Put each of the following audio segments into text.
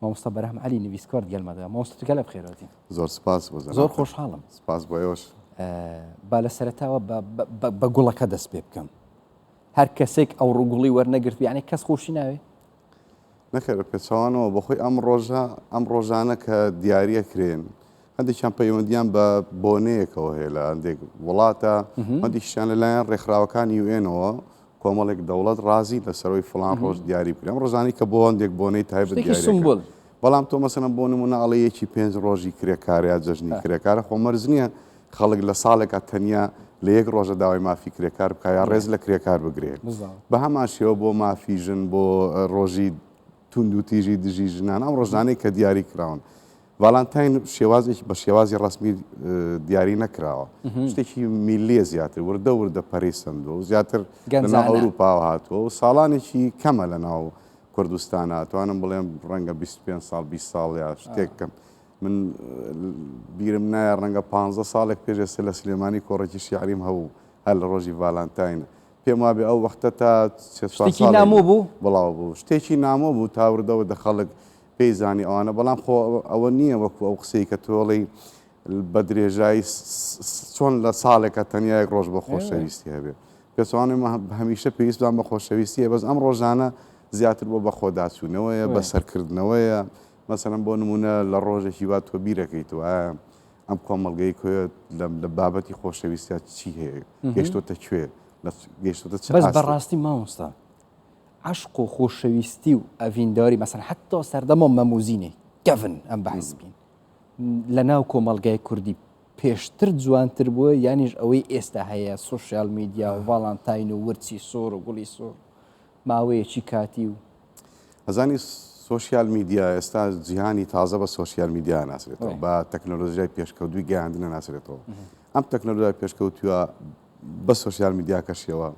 مامۆستا بەرهەم عەلی نویسکار گەلمەدا. مامۆستا تو گەلە بخێرهاتی. زۆر سپاس بۆ زۆر جەنابتان. خۆشحاڵم. سپاس بۆ ئێوەش. با لە سەرەتاوە بە گوڵەکە دەست پێ بکەم. هەر کەسێک ئەو ڕوو گوڵی وەرنەگرت یعنی کەس خۆشی ناوێ؟ نەخێر پێچەوانەوە بەخۆی ئەم ڕۆژە ئەم ڕۆژانە کە دیاریە کرێن هەندێکیان پەیوەندیان بە بۆنەیەکەوە هەیە لە هەندێک وڵاتە هەندێکیشیان لەلایەن ڕێکخراوەکانی یوئێنەوە کۆمەڵێک دەوڵەت ڕازی لەسەرەوەی فڵان ڕۆژ دیاری بکرێن ئەم ڕۆژانەی کە بۆ هەندێک بۆنەی تایبەت شتێکی دیاری ئەکرێن. سومبول. بەڵام تۆ مەسەلەن بۆ نمونە ئەڵێ یەکی پێنج ڕۆژی کرێکارە یا جەژنی کرێکارە خۆ مەرج نییە خەڵک لە ساڵێکا تەنیا لە یەک ڕۆژە داوای مافی کرێکار بکا یا ڕێز لە کرێکار بگرێ. بالضبط. بە هەمان شێوە بۆ مافی ژن بۆ ڕۆژی توندوتیژی دژی ژنان ئەم ڕۆژانەی کە دیاری کراون. ڤالانتاین شێوازێکی بە شێوازی ڕەسمی دیاری نەکراوە شتێکی میلیە زیاتر وردە وردە پەرەی سەندووە و زیاتر لەناو ئەوروپاوە هاتووە و ساڵانێکی کەمە لەناو کوردستانە توانم بڵێم ڕەنگە 25 ساڵ 20 ساڵ یا شتێک کەم من بیرم نایە ڕەنگە 15 ساڵێک پێش ئێستا لە سلێمانی کۆڕێکی شیعریم هەبوو هەر لە ڕۆژی ڤالانتاین پێم وابێ ئەو وەختە تا شتێکی نامۆ بوو بڵاو بوو شتێکی نامۆ بوو تا وردە وردە خەڵک پێی زانی ئەوانە بەڵام خۆ ئەوە نییە وەکو ئەو قسەی کە تۆڵی بە درێژایی چۆن لە ساڵێکە تەنیا یەک ڕۆژ بۆ خۆشەویستی هەبێ پێچەوانەی هەمیشە پێویستمان بە خۆشەویستیە بەس ئەم ڕۆژانە زیاتر بۆ بەخۆداچوونەوەیە بەسەرکردنەوەیە مەسەلەن بۆ نمونە لە ڕۆژێکی وا تۆ بیرەکەیتەوە ئایا ئەم کۆمەڵگەی کۆیە لە بابەتی خۆشەویستیا چی هەیە گەشتۆتە کوێ گەشتۆتە چ بەس بەڕاستی مامۆستا عەشق و خۆشەویستی و ئەڤینداری مەسەن حتا سەردەمە مەموزینێ کەڤن ئەم بەحس بین لە ناو کۆمەڵگای کوردی پێشتر جوانتر بووە یانیش ئەوەی ئێستا هەیە سوسیال میدیا و ڤاڵانتاین و ورچی سۆر و گوڵی سۆر ماوەیەکی کاتی و ئەزانی سۆشیال میدیا ئێستا جیهانی تازە بە سۆشیال میدیا ناسرێتەوە بە تەکنۆلۆژیای پێشکەوتوی گەیاندنە ناسرێتەوە ئەم تەکنۆلۆژیای پێشکەوتووە بە سۆشیال میدیاکەشیەوە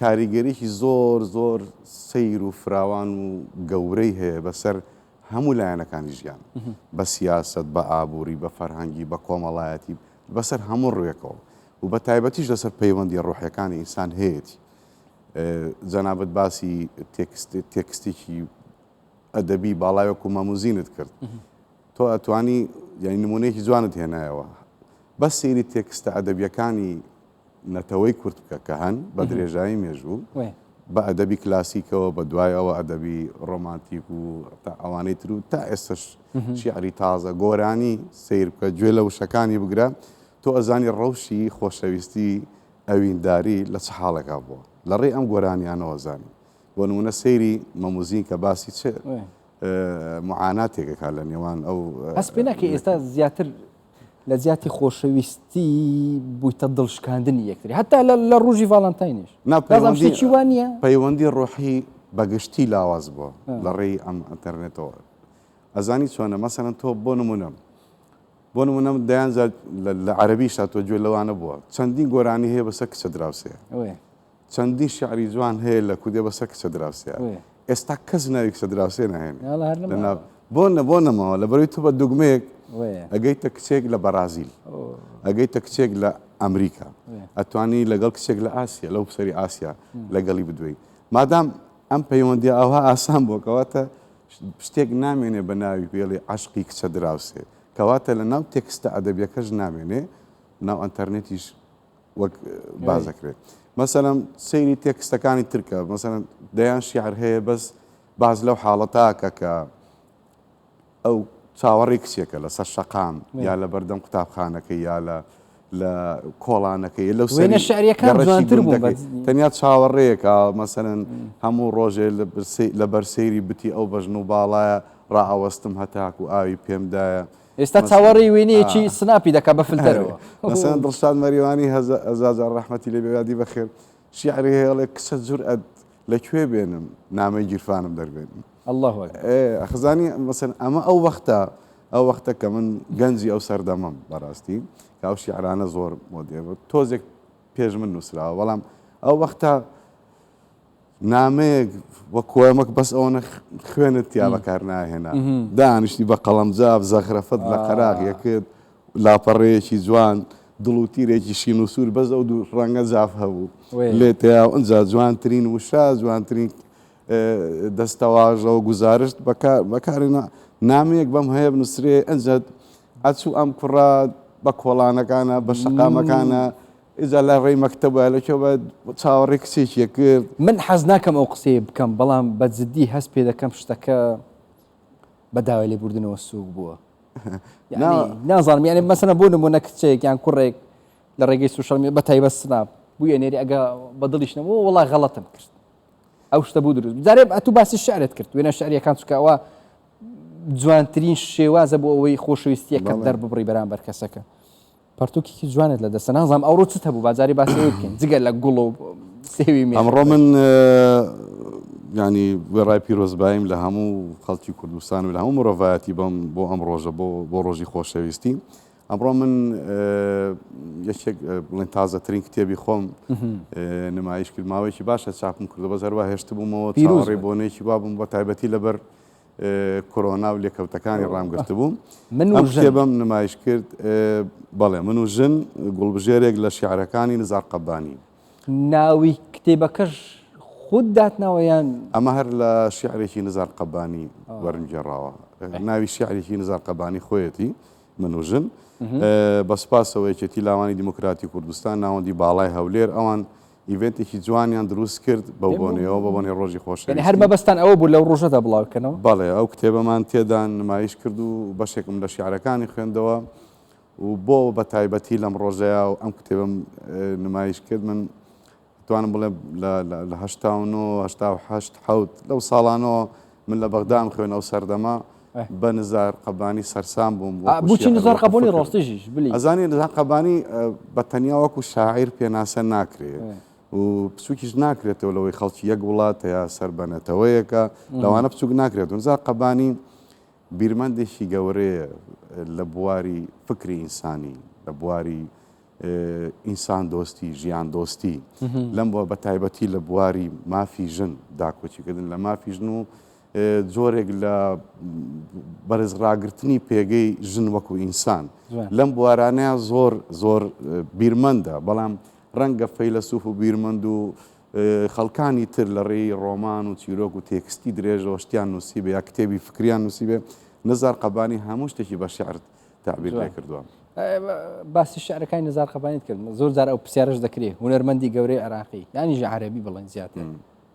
کاریگەریی زۆر زۆر سەیر و فراوان و گەورەی هەیە بەسەر هەموو لایەنەکانی ژیان، بە سیاسەت، بە ئابووری، بە فەرهەنگی، بە کۆمەڵایەتی، بەسەر هەموو ڕووێکەوە و بە تایبەتیش لەسەر پەیوەندییە ڕۆحییەکانی ئینسان هەیەتی. جەنابت باسی تێکست تێکستێکی ئەدەبی باڵای وەکوو مەموزینت کرد. تۆ ئەتوانی یانی نموونەیەکی جوانت هێنایەوە. بەس سەیری تێکستە ئەدەبییەکانی نەتەوەی کورد بکە کە هەن بە درێژایی مێژوو بە ئەدەبی کلاسیکەوە بە دوای ئەوە ئەدەبی ڕۆمانتیک و تا ئەوانەی تر و تا ئێستش شیعری تازە گۆرانی سیر بکە گوێ لە وشەکانی بگرە تۆ ئەزانی ڕەوشی خۆشەویستی ئەوینداری لە چ حاڵێکا بووە لە ڕێی ئەم گۆرانیانەوە زانی بۆ نمونە سەیری مەموزین کە باسی چ معاناتێکەکە لە نێوان ئەو هەست پێ ناکەی ئێستا زیاتر لە جیاتی خۆشەویستی بوویتە دڵشکاندنی یەکتری هەتا لە ڕۆژی ڤاڵانتاینیش نازانم وا نییە پەیوەندی ڕۆحی بەگشتی لاواز بووە لە ڕێی ئەم ئەتەرنێتەوە ئەزانی چۆنە مەسەلەن تۆ بۆ نمونە بۆ نمونە دەیان جار لە عەربیشا تۆ گوێ لەوانە بووە چەندین گۆرانی هەیە بەسەر کچە دراوسێ چەندین شعری جوان هەیە لە کوردێ بەسەر کچە دراوسێ ئێستا کەس ناوی کچە دراوسێ ناهێنێ بۆ نە بۆ نەماوە لەبەرەوەی تۆ بە دوگمەیەک ئەگەیتە کچێک لە بەرازیل ئەگەیتە کچێک لە ئەمریکا ئەتوانی لەگەڵ کچێک لە ئاسیا لەو سەری ئاسیا لەگەڵی بدوێی مادام ئەم پەیوەندی ئەوها ئاسان بووە کەواتە شتێک نامێنێ بە ناوی پێڵی عشقی کچە دراوسێ کەواتە لە ناو تێکستە ئەدەبیەکەش نامێنێ ناو ئەتەرنێتیش وەک باس دەکرێت مەسەلەن سەیری تێکستەکانی ترکە مەسەلەن دەیان شیعر هەیە بەس باس لەو حاڵەتاکە کە ئەو چاوەڕێی کچێکە لەسەر شەقام یا لە بەردەم قوتابخانەکەی یا لە لە کۆڵانەکەی لەو وێنە شعریەکان جوانتر بوون تەنیا چاوەڕێیەکە مەسەلەن هەموو ڕۆژێ لەبەر سەیری بتی ئەو بەژن و باڵایە ڕائەوەستم هەتاکو ئاوی پێمدایە ئێستا چاوەڕێی وێنەیەکی سناپی دەکا بە فلتەرەوە. مەسەلەن دڵشاد مەریوانی هەزار ڕەحمەتی لێ بێ یادی بەخێر شیعری هەیە ئەڵێ کچە جورئەت لە کوێ بێنم نامەی گیرفانم دەربێنم. اللە اکبر. ئێ خزانی مەسەلەن ئەمە ئەو وەختە ئەو وەختە کە من گەنجی ئەو سەردەمەم بەڕاستی کە ئەو شیعرانە زۆر مۆدێ تۆزێک پێش من نووسراوە بەڵام ئەو وەختە نامەیەک وەک کۆیەمەک بەس ئەوەنە خوێنت تیا بەکار ناهێنا دانیشتی بە قەڵەم جاف زەخرەفەت لە قەراغ یەکرد لاپەڕەیەکی جوان دڵ و تیرێکی شین و سوور بەس ئەو دوو ڕەنگە جاف هەبوو لێ تیا ئەنجا جوانترین وشە جوانترین. دەستەواژە و گوزارشت بەکارێنە نامەیەک بەم هەیە بنووسرێ ئەنجا ئەچوو ئەم کوڕە بە کۆڵانەکانە بە شەقامەکانە ئیجا لە ڕێی مەکتەبە لە کوێ بە چاوەڕێی کچێکی کرد. من حەز ناکەم ئەو قسەیە بکەم بەڵام بە جدی هەست پێ دەکەم شتەکە بە داوای لێبوردنەوە سووک بووە. نازانم یعنی مەسەلەن بۆ نمونە کچێک یان کوڕێک لە ڕێگەی social media بە تایبەت سناپ بوویە نێری ئەگە بە دڵیش نەبوو وڵا غەڵەتم کرد ئەو شتە بوو دروست جارێ ئەتوو باسی شعرت کرد وێنە شعریەکان چکە ئەوە جوانترین شێوازە بۆ ئەوەی خۆشەویستیەکە دەرببڕی بەرامبەر کەسەکە پەرتوکێکی جوانت لە دەستە نازانم ئەوڕۆ چت هەبوو با جارێ باسی ئەوە بکەین جگە لە گوڵ و سێوی مێ. ئەمڕۆ من ینی وێڕای پیرۆزباییم لە هەموو خەڵکی کوردستان و لە هەموو مرۆڤایەتی بەم بۆ ئەم ڕۆژە بۆ بۆ ڕۆژی خۆشەویستی ئەمڕۆ من یەکێک بڵێن تازەترین کتێبی خۆم نمایش کرد ماوەیەکی باشە چاپم کردو بەس هەروە هێشت بوومەوە پیرۆزی بۆنێکی وابووم بە تایبەتی لەبەر کۆرۆنا و لێکەوتەکانی ڕامگرتبوو. من و ئەم ژن. کتێبەم نمایش کرد، بەڵێ من و ژن، گوڵبژێرێک لە شیعرەکانی نزار قەبانی. ناوی کتێبەکەش خۆت داتناوە یان؟ ئەمە هەر لە شیعرێکی نزار قەبانی وەرمگێڕاوە. ناوی شیعرێکی نزار قەبانی خۆیەتی، من و ژن. بە سوپاسەوە یەکێتی لاوانی دیموکراتی کوردستان، ناوەندی باڵای هەولێر، ئەوان event ێکی جوانیان دروست کرد بەو بۆنەیەوە، بە بۆنەی ڕۆژی خۆشەویستی. یانی هەر مەبەستتان ئەوە بوو لەو ڕۆژەدا بڵاو کەنەوە؟ بەڵێ، ئەو کتێبەمان تێدا نمایش کرد و بەشێکم لە شیعرەکانی خوێندەوە و بۆ بە تایبەتی لەم ڕۆژەیا و ئەم کتێبەم نمایش کرد. من توانم بڵێم لە 89، 88، حەوت لەو ساڵانەوە من لە بەغدام خوێن ئەو سەردەمە بە نزار قەبانی سەرسام بووم. بۆچی نزار قەبانی ڕاستیش بلی؟ ئەزانی نزار قەبانی بە تەنیا وەکو شاعیر پێناسە ناکرێ و بچووکیش ناکرێتەوە لەوەی خەڵکی یەک وڵاتە یا سەر بە نەتەوەیەکە لەوانە بچووک ناکرێت. نزار قەبانی بیرمەندێکی گەورەیە لە بواری فکری ئینسانی، لە بواری ئینسان دۆستی، ژیان دۆستی، لەم بووە بە تایبەتی لە بواری مافی ژن، داکۆکیکردن لە مافی ژن و جۆرێک لە بەرز ڕاگرتنی پێگەی ژن وەکو ئینسان لەم بوارانەیە زۆر زۆر بیرمەندە، بەڵام ڕەنگە فەیلەسوف و بیرمەند و خەڵکانی تر لە ڕێی ڕۆمان و چیرۆک و تێکستی درێژەوە شتیان نووسیبێ یا کتێبی فکریان نووسیبێ، نزار قەبانی هەموو شتێکی بە شیعر تەعبیر لێ کردووە. باسی شعرەکانی نزار قەبانیت کرد، زۆر جار ئەو پرسیارەش دەکرێ، هونەرمەندی گەورەی عێراقی یانیش عەرەبی بڵێن زیاتر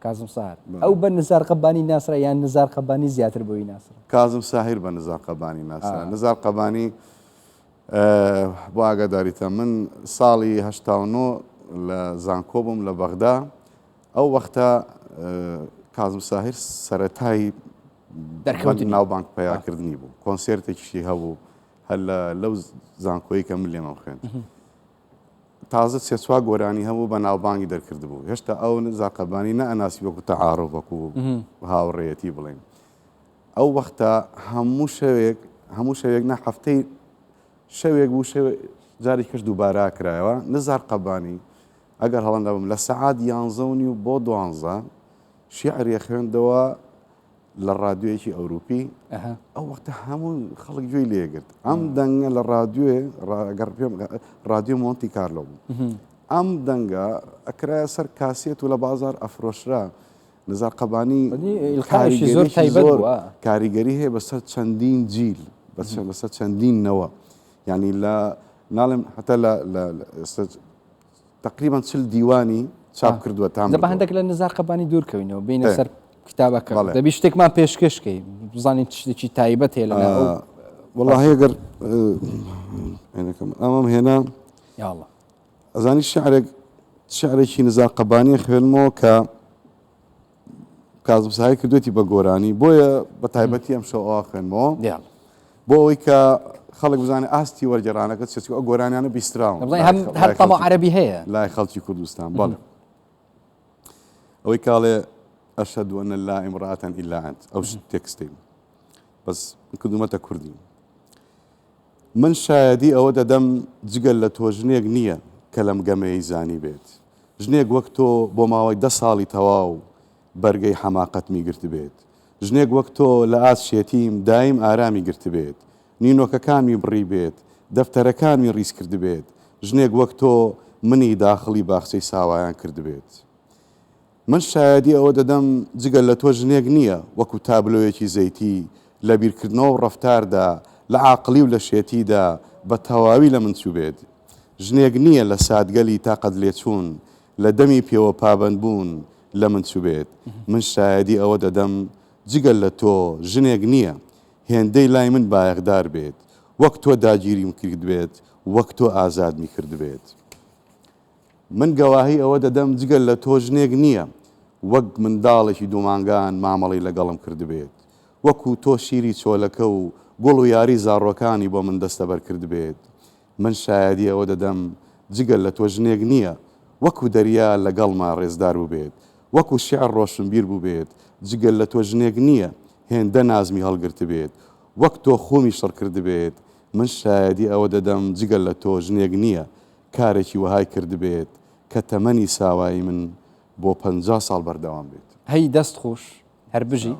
کازم ساهر ئەو بە نزار قەبانی ناسرا یان نزار قەبانی زیاتر بۆی ناسرا؟ کازم ساهر بە نزار قەبانی ناسرا. نزار قەبانی بۆ ئاگاداریتە من ساڵی 89 لە زانکۆ بووم لە بەغدا، ئەو وەختە کازم ساهر سەرەتای دەرکەوتنی ناوبانگ پیاکردنی بوو، کۆنسێرتێکیشی هەبوو هەر لە لەو زانکۆی کە من لێمەم خوێند. تازە سێ چوار گۆرانی هەبوو بە ناوبانگی دەرکردبوو، هێشتا ئەو نزار قەبانی نەئەناسی وەکو تەعارف وەکو هاوڕێیەتی بڵێین. ئەو وەختە هەموو شەوێک هەموو شەوێک نا هەفتەی شەوێک بوو شەوێ جارێکی کەش دووبارە کرایەوە نزار قەبانی ئەگەر هەڵە نەبم لە سەعات یانزە و نیو بۆ دوانزە شیعری خوێندەوە لە ڕادیۆیەکی ئەوروپی ئەو وەختە هەموو خەڵک گوێی لێگرت ئەم دەنگە لە ڕادیۆێ گەڕ پێم ڕادیۆ مۆنتی کارلۆ بوو ئەم دەنگە ئەکرایە سەر کاسێت و لە بازار ئەفرۆشرا نزار قەبانی زۆر تایبەت کاریگەری هەیە بەسەر چەندین جیل بەسەر چەندین نەوە یعنی لە ناڵێم هەتا لە تەقریبەن 40 دیوانی چاپ کردووە تا بە هەندێک لە نزار قەبانی دوور کەوینەوە بینە سەر کتابەکە دەبی شتێکمان پێشکەشکەی بزانین شتێکی تایبەت هەیە لە وەڵڵاهی ئەگەر ئەمەم هێنا یاڵە ئەزانی شعرێک شعرێکی نزار قەبانی خوێنمەوە کە کازم ساهیر کردوێتی بە گۆرانی بۆیە بە تایبەتی ئەم شەو ئەوە خوێنمەوە بۆ ئەوەی کە خەڵک بزانێت ئاستی وەرگێڕانەکە چیە چونکە ئەو گۆرانیانە بیستراون هەر تەمە عەرەبی هەیە لای خەڵکی کوردستان بەڵێ ئەوەی کاڵێ ئەشهد أن لا امرأة إلا أنت ئەو تێکستەی بەس کردومەتە کوردی من شایەدی ئەوە دەدەم جگە لە تۆ ژنێک نییە کە لەم گەمەیەی زانیبێت. ژنێک وەک تۆ بۆ ماوەی دە ساڵی تەواو بەرگەی حەماقەتمی گرتبێت. ژنێک وەک تۆ لە ئاست شێتیم دایم ئارامی گرتبێت. نینۆکەکانمی بڕیبێت، دەفتەرەکانمی ڕیز کردبێت. ژنێک وەک تۆ منی داخڵی باخچەی ساوایان کردبێت. من شایەدی ئەوە دەدەم جگە لە تۆ ژنێک نییە وەکو تابلۆیەکی زەیتی لە بیرکردنەوە و ڕەفتاردا، لە عاقڵی و لە شێتیدا بە تەواوی لە من چووبێت. ژنێک نییە لە ساتگەلی تاقەتلێچوون، لە دەمی پێوە پابەندبوون لە من چووبێت. من شایەدی ئەوە دەدەم جگە لە تۆ ژنێک نییە هێندەی لای من بایەخدار بێت، وەک تۆ داگیریم کردبێت، وەک تۆ ئازادمی کردبێت. من گەواهی ئەوە دەدەم جگە لە تۆ ژنێک نییە وەک منداڵێکی دوومانگان مامەڵەی لەگەڵم کردبێت، وەکو تۆ شیری چۆلەکە و گوڵ و یاری زاڕۆکانی بۆ من دەستەبەر کردبێت. من شایەدی ئەوە دەدەم جگە لە تۆ ژنێک نییە وەکو دەریا لەگەڵما ڕێزدار بووبێت، وەکو شیعر ڕۆشنبیر بووبێت، جگە لە تۆ ژنێک نییە هێندە نازمی هەڵگرتبێت، وەک تۆ خوومی شڕ کردبێت. من شایەدی ئەوە دەدەم جگە لە تۆ ژنێک نییە کارێکی وەهای کردبێت کە تەمەنی ساوایی من بۆ 50 ساڵ بەردەوام بێت. هەی دەست خۆش هەر بژی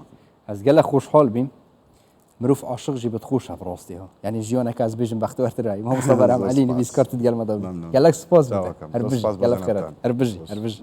ئەز گەلە خۆشحاڵ بیم مرۆڤ عاشق ژی بت خۆشە بڕاستی ها یعنی ژیانەکە ئەز بێژم بەختەوەرترای مامۆستا بەرام عەلی نویسکارتت گەلمەدا گەلەک سپاس هەر بژی گەلە خێرات هەر بژی هەر بژی.